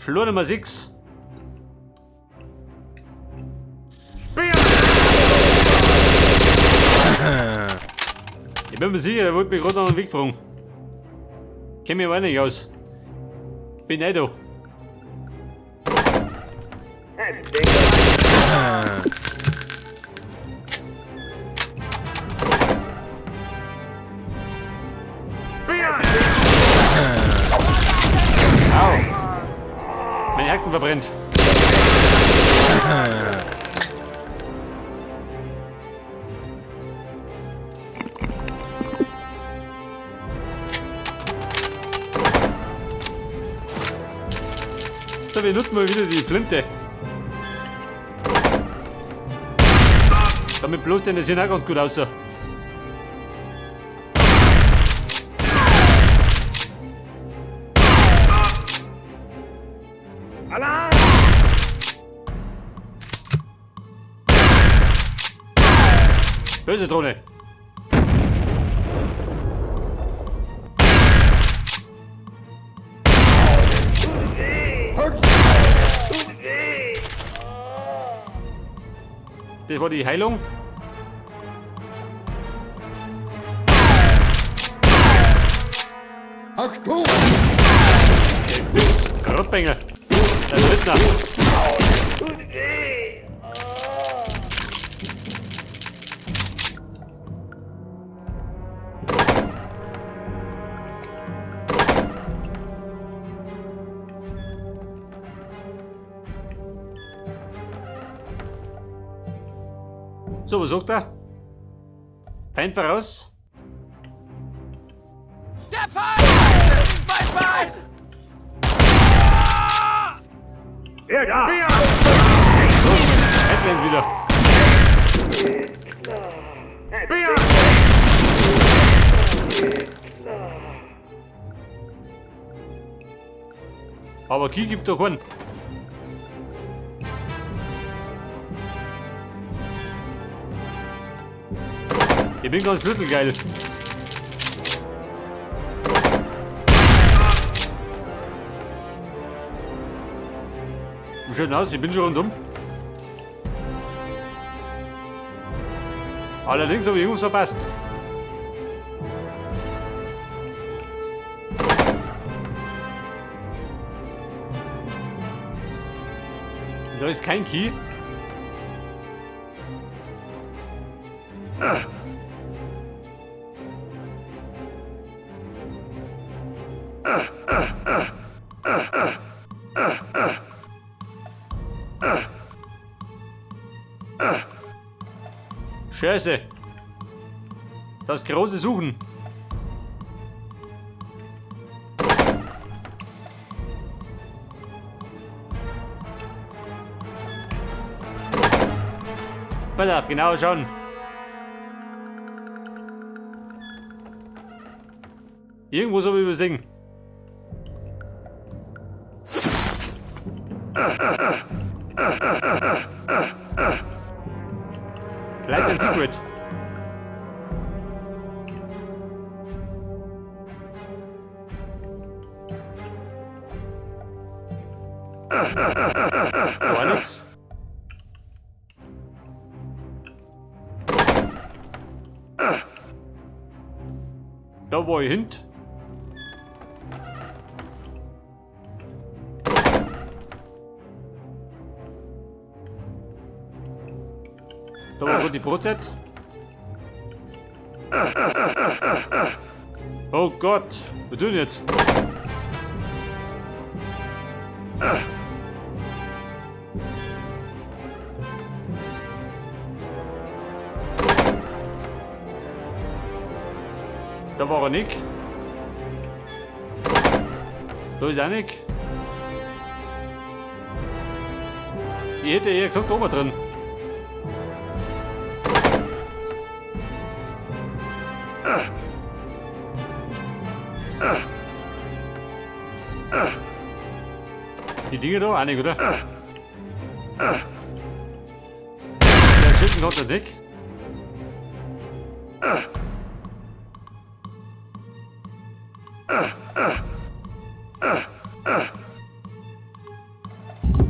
Floor Nummer 6. Ich bin mir sicher, der wollte mich gerade noch einen Weg fragen. Kenn mich aber auch nicht aus. Bin nicht da. Au! Meine Hacken verbrennt. So, wir nutzen mal wieder die Flinte. Damit bloß denn das hier auch ganz gut aus. Böse Drohne. Das war die Heilung. Achtung! Rotbengel. Der Rittner. So, was sagt er? Feind voraus. Der Feind! Mein Bein! Er da! Headland wieder. Aber Key gibt doch keinen. Ich bin ganz schlüsselgeil. Wie schaut denn aus? Ich bin schon rundum. Allerdings habe ich irgendwas verpasst. Da ist kein Key. Scheiße. Das große Suchen. Pass auf, genau schauen. Irgendwo soll ich übersehen. Vielleicht ein Secret. War nix. Da war ich hint. Da war gerade die Brotzeit. Oh Gott, was tun jetzt? Da war er nicht. Da ist auch nicht. Ich hätte eher gesagt, oben drin. Die Dinge da auch nicht, oder? Der Schützen kommt der nicht.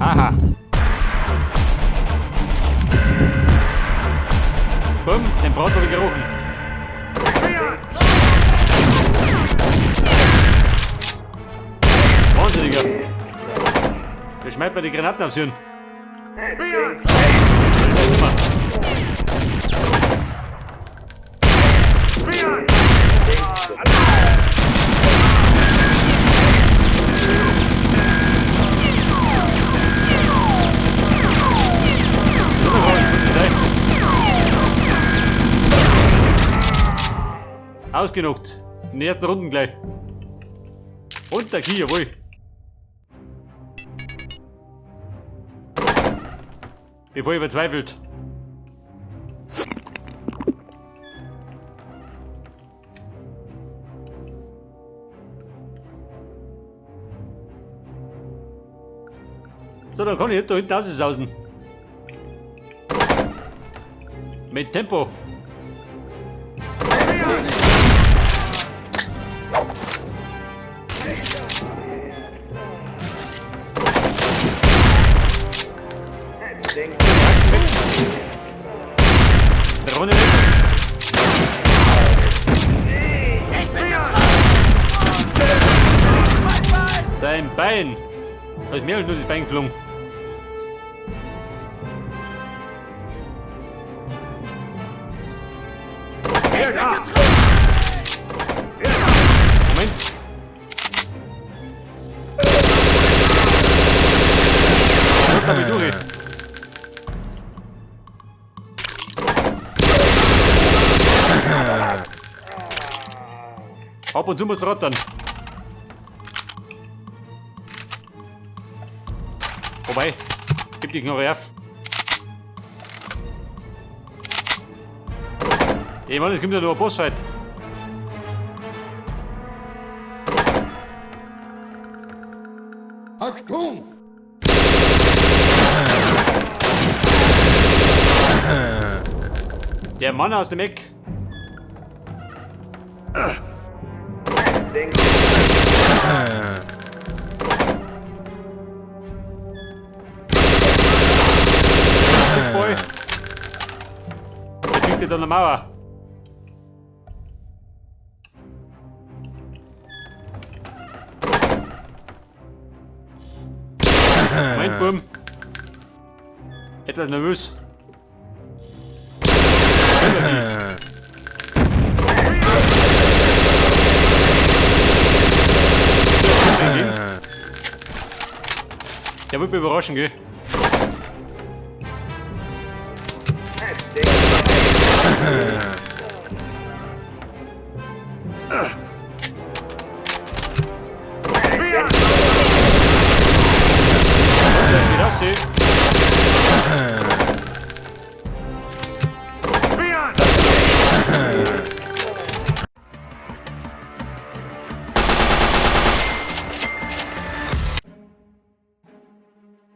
Aha. Komm, den Braten habe ich gerochen. Wahnsinniger. Der schmeißt mir die Granaten aufs Hirn. Ausgenockt. In den ersten Runden gleich. Und der Key, jawohl. Bevor ich verzweifelt. So, dann kann ich da hinten aussausen. Mit Tempo. Drohne weg. Ich bin getroffen! Mein Bein! Sein Bein. Da ist mir halt nur das Bein geflogen. Ich bin getroffen! Moment. Lass damit durch. Ab und zu musst du rattern. Wobei, gib die Knarre auf. Ey Mann, es kommt ja nur ein Bossfight. Achtung! Der Mann aus dem Eck. Boy. Der biegt an der Mauer. Moment, Burm. Etwas nervös. Der wird mich überraschen, gell?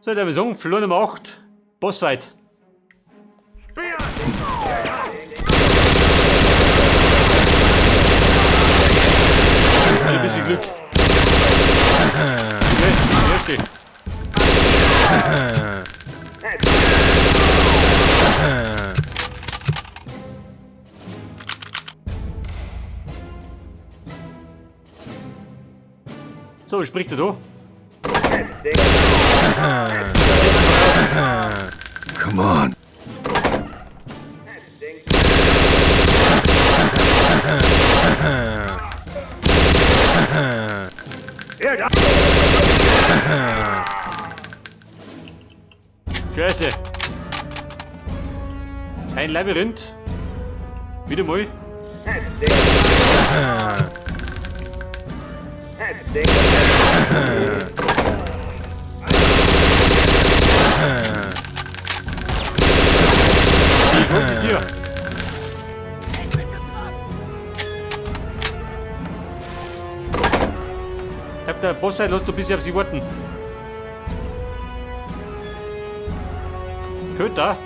So, der sagen, Floor Nummer 8, Bossfight. Mit ein bisschen Glück. Okay, erste. So, was spricht er da? Come on. Scheiße. Ein Labyrinth. Wieder mal. Ich wollte dir. Ich bin getroffen! Ich hab der Boss lässt du ein bisschen auf sie warten. Köter?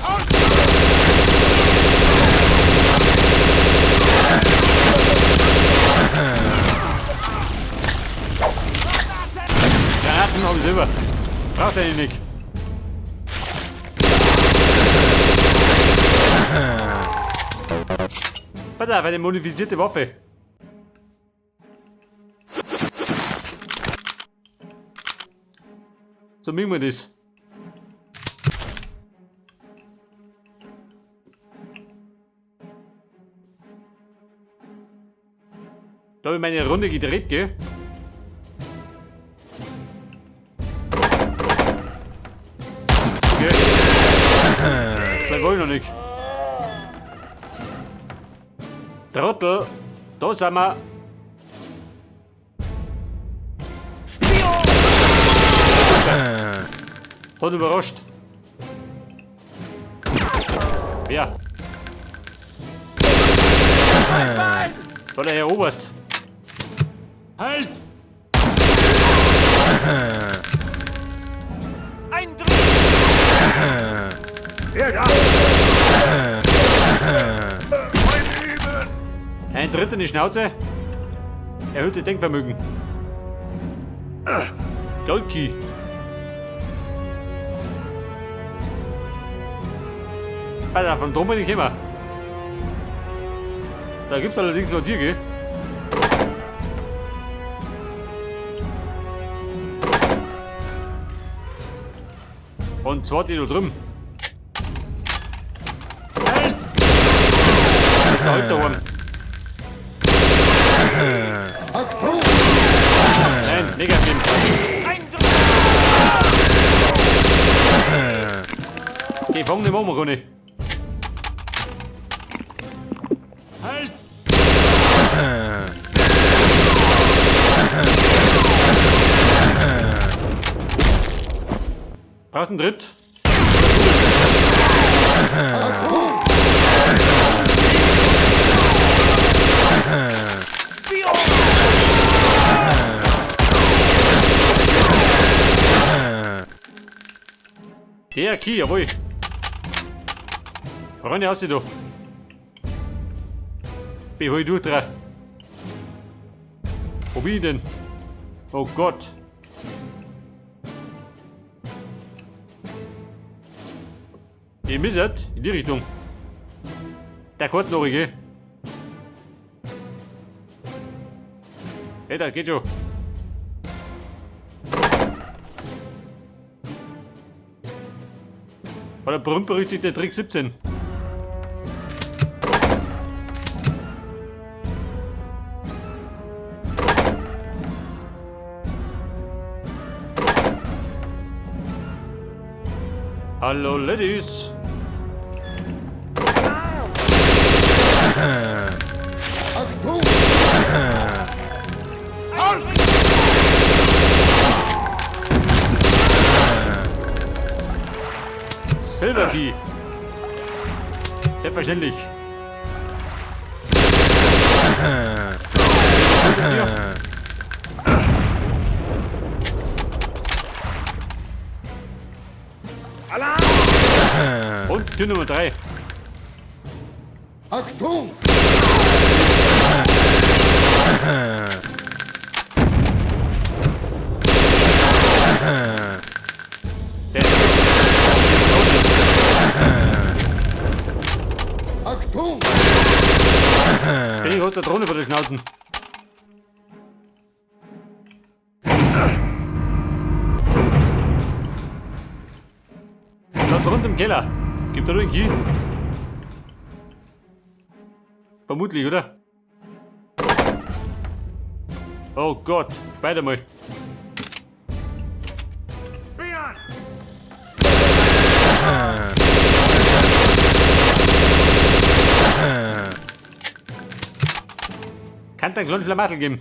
Oh, los. Braucht er nicht. Pass auf, eine modifizierte Waffe. So mögen wir das. Da habe ich meine Runde gedreht, gell? Okay. Vielleicht wollte ich noch nicht. Trottel, da sind wir. Spion! Hat überrascht. Wer? Da der Herr Oberst. Halt! Ein Dritt! Wer da? Ein Tritt in die Schnauze. Erhöhtes Denkvermögen. Goldkey. Alter, von drum bin ich immer. Da gibt's allerdings nur dir, gell? Und zwar die da drüben. Halt! Das ist der Halt da oben. Nein, negativ. Geh, fang nicht an, Ronny. Halt! Brauchst einen Tritt? Der Key, jawohl. Freunde, hast du da. Bevor ich durchdrehe. Wo bin ich denn? Oh Gott. Ihr misset in die Richtung. Der kommt noch, gell? Hey, das geht schon. War der berühmt-berüchtigte Trick 17. Hallo Ladies. Silver Key. Selbstverständlich. Und Tür Nummer 3. Achtung! Sehr gut. Achtung! Bin ich hat der Drohne vor der Schnauzen. Da drunten im Keller. Gibt da nur einen Key? Vermutlich, oder? Oh Gott, speicher mal. Kann dein kleinen Schlamassel geben.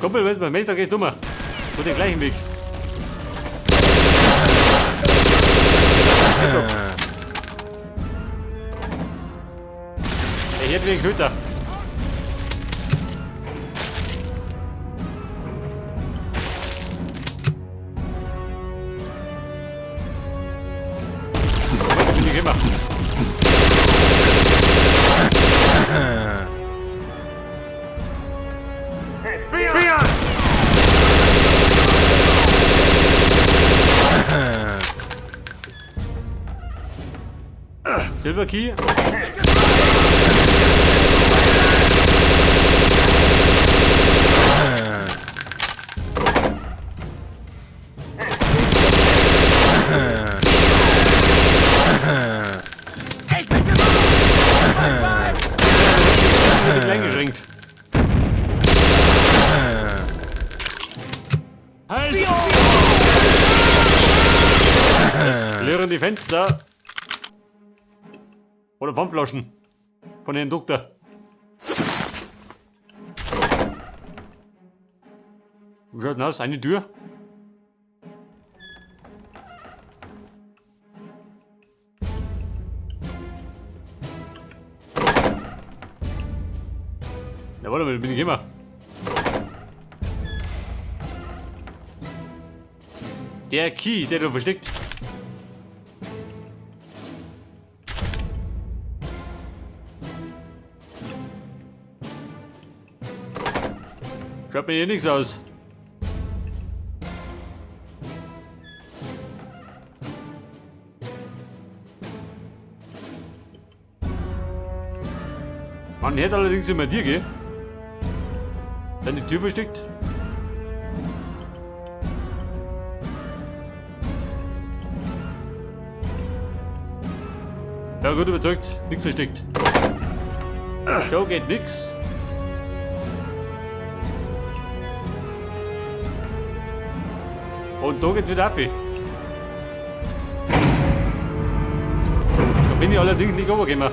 Kumpel, wenn man möchte, dann gehst du mal. So den gleichen Weg. Ey, hier hat wieder einen Köter. ich gekommen? Spion! Silver Key. Ich bin gewarnt! Ich bin eingeschränkt. Halt! Leeren die Fenster. Oder Pfandflaschen. Von den Doktor. Wie schaut denn aus? Eine Tür? Ja, warte mal, bin ich immer. Der Key, der du versteckt. Schaut mir hier nichts aus. Man hört allerdings immer dir, gell? Dann die Tür versteckt. Ja, gut überzeugt. Nichts versteckt. Da geht nix. Und da geht wieder auf. Da bin ich allerdings nicht runtergekommen.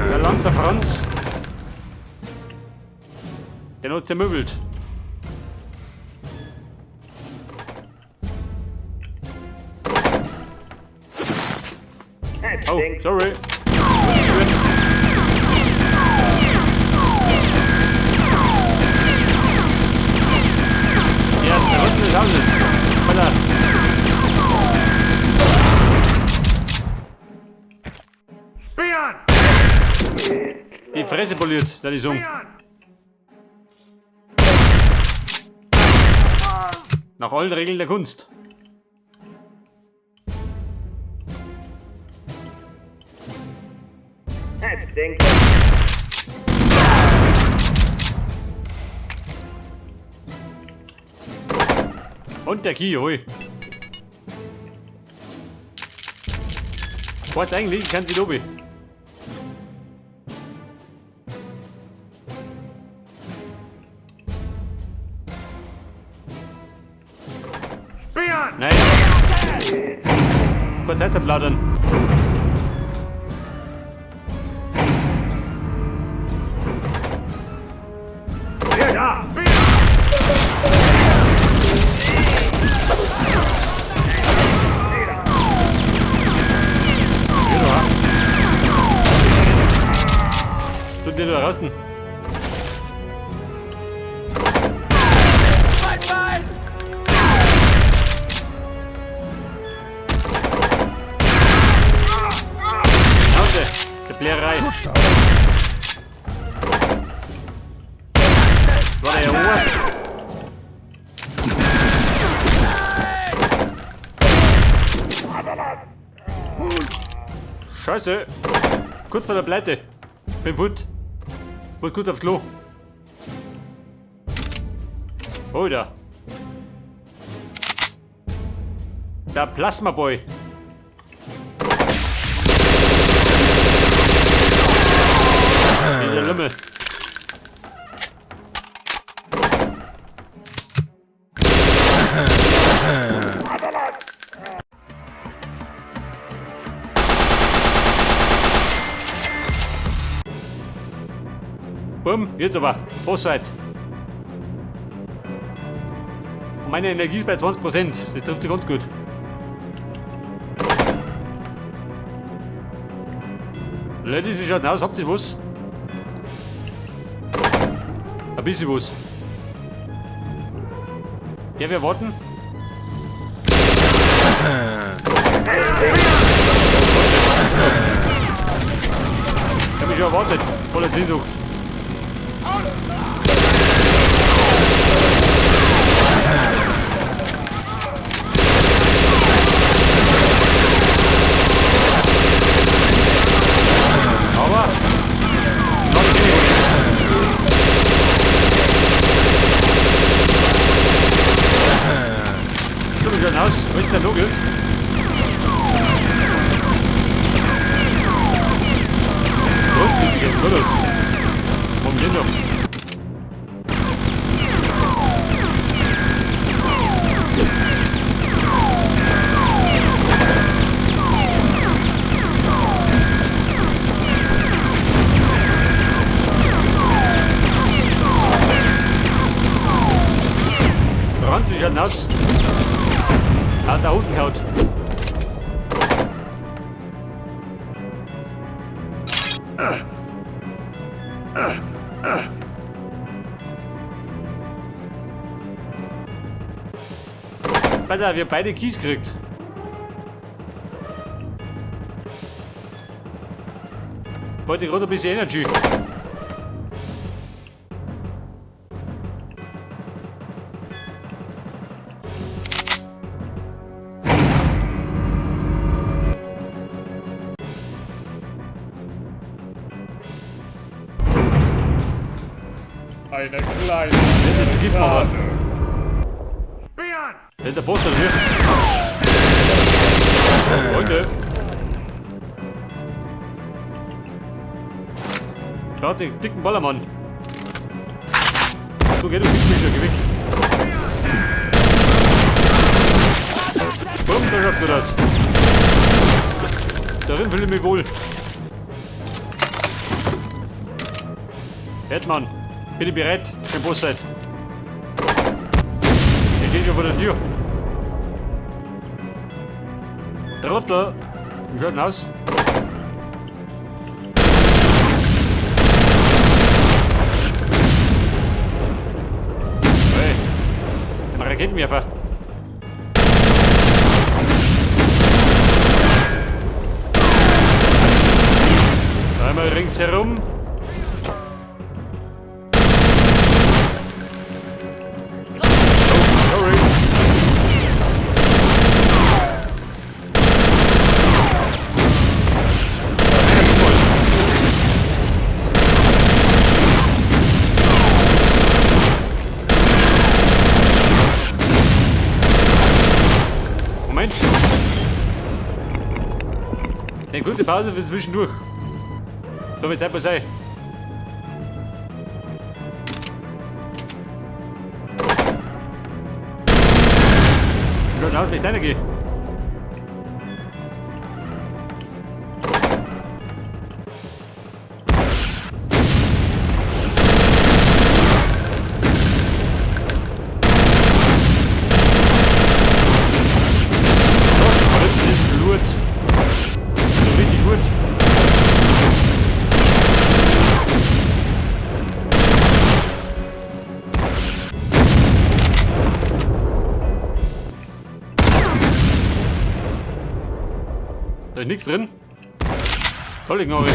Der Lanzer Franz. Den hat zermöbelt. Oh, sorry. Ja, der Rücken des Hauses. Holla. Spion! Die Fresse poliert, deine Sung. Spion! Nach allen Regeln der Kunst. Und der Key, hui. Was eigentlich kann sie Lobby. Spion! Nein. Kurz Zeit zum Plaudern. Hier da! Spion! Tut dir nur rasten. Schnauze, der Blärerei. War der Oberst. Scheiße. Kurz vor der Pleite. Bin fort. Muss kurz aufs Klo. Oh da. Der Plasma Boy. Dieser Lümmel. Bumm, jetzt aber. Bossfight. Und meine Energie ist bei 20%. Das trifft sich ganz gut. Leute, wie schaut denn aus? Habt ihr was? Ein bisschen was. Ja, wir warten. Ich hab mich schon erwartet. Voller Sehnsucht. Aber so, wie schaut aus? Was ist denn noch gibt? Gut, wie geht's gut aus? Warum geht noch? Brand, wie schaut denn aus? Hat der Hut gehauen. Pass auf, wir haben beide Kies gekriegt. Wollte gerade ein bisschen Energy. Eine kleine Der Giftmacher. Spion! Der Boss oder wie? Freunde. Braucht den dicken Ballermann. So, geh du Giftmischer, geh weg. Bumm, da schaut gut aus. Darin fühle ich mich wohl. Erdmann, bin ich bereit für den Bossfight. Ich stehe schon vor der Tür. Trottel, wie schaut denn aus? Hey, ein Raketenwerfer. Einmal ringsherum. Oh, sorry. Moment. Eine gute Pause für zwischendurch. So, jetzt einfach sein. Schaut aus, wie ich deiner gehe. Das ist Blut. So richtig gut. Da ist nichts drin. Tolle Gnore.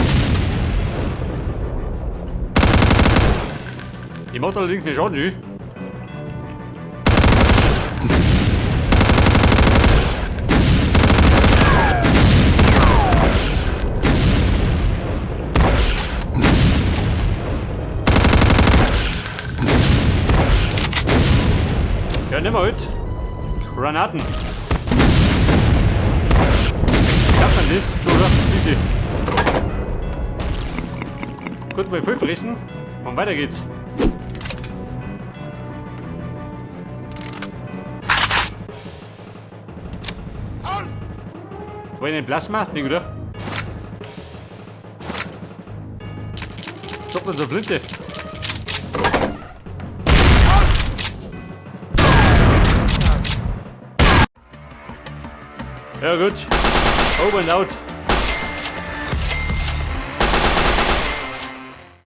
Die macht allerdings eine Schaden. Ja, nimm mal mit. Granaten. Darf man das? Schon, oder? Bisschen. Gut, mal voll fressen. Und weiter geht's. Wollen wir den Plasma? Nee, oder? Stopp mal so Flinte. Ja gut. Over and out.